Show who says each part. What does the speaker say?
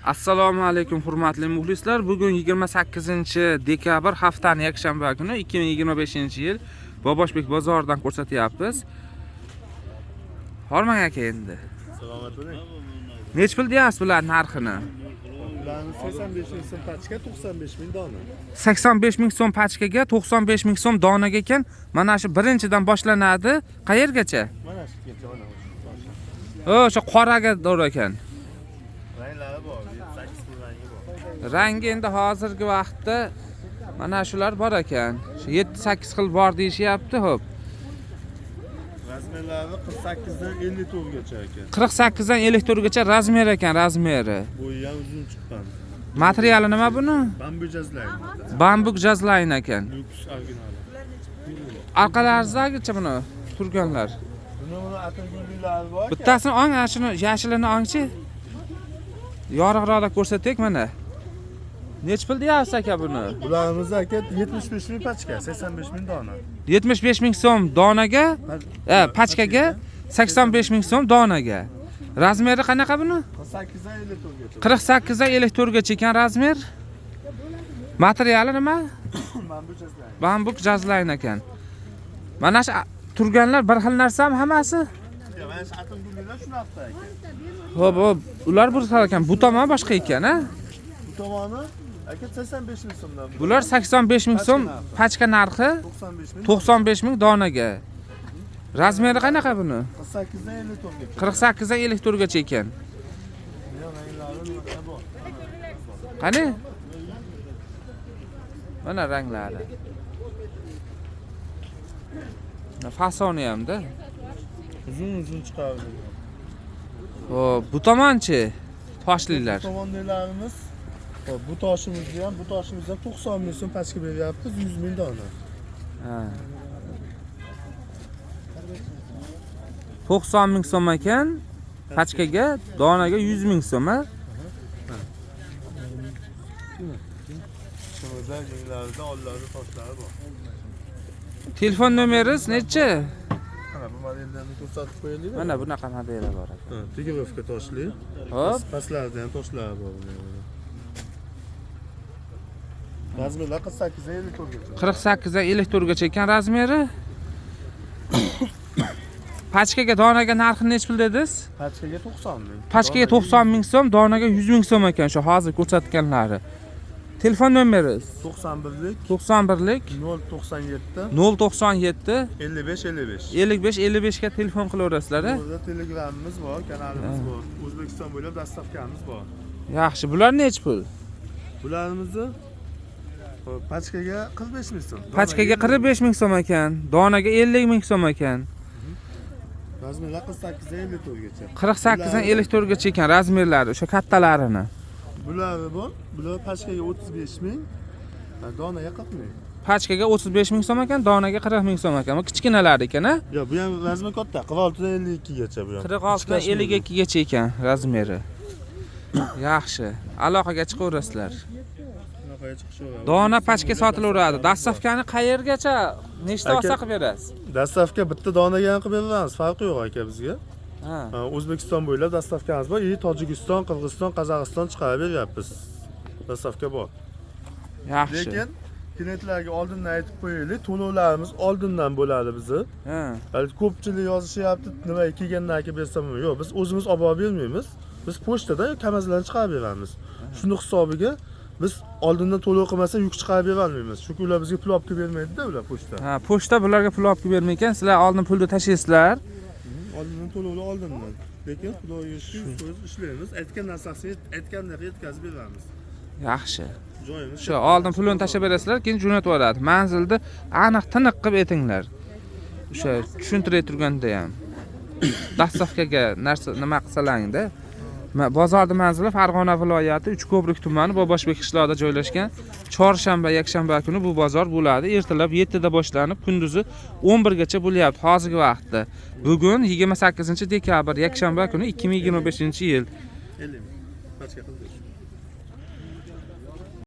Speaker 1: Assalomu alaykum, hurmatli muxlislar. Bugun 28 dekabr, haftani yakshanba kuni, 2025-yil Boboshbek bozoridan ko'rsatyapmiz. Hormang, aka, endi.
Speaker 2: Salomat bo'ling.
Speaker 1: Nechi pul deyapsiz bular narxini?
Speaker 2: Bularni 85 ming so'm pachka, 95 ming dona.
Speaker 1: 85 ming so'm pachkaga, 95 ming so'm donaga ekan. Mana shu birinchidan boshlanadi. Qayergacha?
Speaker 2: Mana shu yergacha, mana shu.
Speaker 1: O'sha qoraga to'g'ri ekan.
Speaker 2: Ranglari bor, 8 xil rangi bor.
Speaker 1: Rangi endi hozirgi vaqtda mana shular bor ekan. Shu 7-8 xil bor deyishyapti, xo'p.
Speaker 2: Размер lari 48 dan 54 gacha ekan.
Speaker 1: 48 dan 54 gacha размер ekan, размер i.
Speaker 2: Bo'yi ham uzun chiqqan.
Speaker 1: Materiali nima buni?
Speaker 2: Bambu jazlayn.
Speaker 1: Bambuk jazlayn ekan.
Speaker 2: Lyuks originali.
Speaker 1: Orqalaringizdagicha buni turganlar.
Speaker 2: Buni atirgullilari bor.
Speaker 1: Bittasini ong, ana shuni yashilini ongchi. Yorug'roqda ko'rsataylik mana. Nechi pul deyapsiz, aka, buni?
Speaker 2: Bularimiz, aka, 75 ming pachka, 85 ming dona.
Speaker 1: 75 ming so'm donaga, pachkaga 85 ming so'm donaga. Размер i qanaqa buni?
Speaker 2: 48 dan 54 gacha.
Speaker 1: 48 dan 54 gacha ekan размер. Materiali nima?
Speaker 2: Bambu jazlayn.
Speaker 1: Bambuk jazlayn ekan. Mana shu turganlar bir xil narsami hammasi?
Speaker 2: Ya, mana shu atirgullilar shu narxda, aka.
Speaker 1: Xo'p, ular bir xil ekan. Bu tomon boshqa ekan, a?
Speaker 2: Bu tomoni, aka, 85 ming so'mdan.
Speaker 1: Bular 85 ming so'm pachka narxi,
Speaker 2: 95 ming.
Speaker 1: 95 ming donaga. Размер i qanaqa buni?
Speaker 2: 48 dan 54 gacha.
Speaker 1: 48 dan 54 gacha ekan.
Speaker 2: Buni ham ranglari nima bor.
Speaker 1: Qani? Mana ranglari. Mana fasoni hamda.
Speaker 2: Uzun uzun chiqadi.
Speaker 1: Xo'p, bu tomonchi? Toshlilar.
Speaker 2: Bu tomondagilarimiz, hop, bu toshimizni ham, bu toshimizni ham 90 ming so'm pachka beryapmiz, 100 ming dona.
Speaker 1: Ha. 90 ming so'm ekan pachkaga, donaga 100 ming so'm, a?
Speaker 2: Shimizlar yenglarida ollarida toshlari bor.
Speaker 1: Telefon nomeringiz nechi?
Speaker 2: Mana bu modellarni ko'rsatib qo'yaylik.
Speaker 1: Mana bunaqa modeli bor ekan.
Speaker 2: Ha, тигровка toshli.
Speaker 1: Hop,
Speaker 2: Pastlarida ham toshlari bor buni. Размер lar 48 dan 54 gacha.
Speaker 1: 48 dan 54 gacha ekan размер i. Pachkaga, donaga narxi nechi pul dedingiz?
Speaker 2: Pachkaga 90 ming.
Speaker 1: Pachkaga 90 ming so'm, donaga 100 ming so'm ekan shu hozir ko'rsatganlari. Telefon nomeringiz?
Speaker 2: 91lik
Speaker 1: 91lik
Speaker 2: 097
Speaker 1: 097
Speaker 2: 55 55.
Speaker 1: 55 55 ga telefon qilaverasizlar, a?
Speaker 2: Burada Telegramimiz bor, kanalimiz bor. O'zbekiston bo'ylab доставка miz bor.
Speaker 1: Yaxshi, bular nechi pul?
Speaker 2: Bularimizni, hop, pachkaga 45 ming so'm.
Speaker 1: Pachkaga 45 ming so'm ekan, donaga 50 ming so'm ekan.
Speaker 2: Размер lar 48 dan 54 gacha.
Speaker 1: 48 dan 54 gacha ekan размер lari, o'sha kattalarini.
Speaker 2: Bulari bor. Bular pachkaga 35 ming, ha, donaga 40 ming.
Speaker 1: Pachkaga 35 ming so'm ekan, donaga 40 ming so'm ekan. Bu kichkinalari ekan, a?
Speaker 2: Yo'q, bu ham размер katta, 46 dan 52 gacha bu ham.
Speaker 1: 46 dan 52 gacha ekan размер i. Yaxshi. Aloqaga chiqaverasizlar.
Speaker 2: Aloqaga chiqishaveradi.
Speaker 1: Dona, pachka sotilaveradi. Доставка ni qayergacha, nechta
Speaker 2: Aka-
Speaker 1: olsa qilib berasiz?
Speaker 2: Доставка bitta donaga ham qilib beramiz, farqi yo'q, aka, bizga.
Speaker 1: Ha.
Speaker 2: Ha, O'zbekiston bo'ylab доставка miz bor. И Tojikiston, Qirg'iziston, Qozog'iston chiqarib beryapmiz. Доставка bor.
Speaker 1: Yaxshi.
Speaker 2: Lekin klientlarga oldindan aytib qo'yaylik, to'lovlarimiz oldindan bo'ladi bizni.
Speaker 1: Ha.
Speaker 2: Hali ko'pchilik yozishyapti, nima kelgandan keyin bersam, yo'q, biz o'zimiz olib borib bermaymiz. Biz pochtada KAMAZlarni chiqarib beramiz. Shuni hisobiga biz oldindan to'lov qilmasa yuk chiqarib bera olmaymiz. Chunki ular bizga pul olib kelib bermaydi-da, ular pochta.
Speaker 1: Ha, pochta bularga pul olib kelib bermaydi ekan. Sizlar oldin pulni tashlaysizlar.
Speaker 2: Oldindan to'lovlar oldindan. Lekin Xudoga shukur, 100% ishlaymiz. Aytgan narsasini aytgandek yetkazib beramiz.
Speaker 1: Yaxshi.
Speaker 2: Joyimiz
Speaker 1: Shu oldin pulini tashlab berasizlar, keyin jo'natib yuboradi. Manzilni aniq, tiniq qilib aytinglar. O'sha tushuntirib turganda ham. Доставка ga narsa nima qilsalaringda. Bozorni manzili Farg'ona viloyati Uchko'prik tumani Boboshbek qishlog'ida joylashgan. Chorshanba, yakshanba kuni bu bozor bo'ladi. Ertalab 7 da boshlanib, kunduzi 11 gacha bo'lyapti hozirgi vaqtda. Bugun 28 dekabr, yakshanba kuni, 2025-yil.
Speaker 2: 50 ming. Pachka qildik.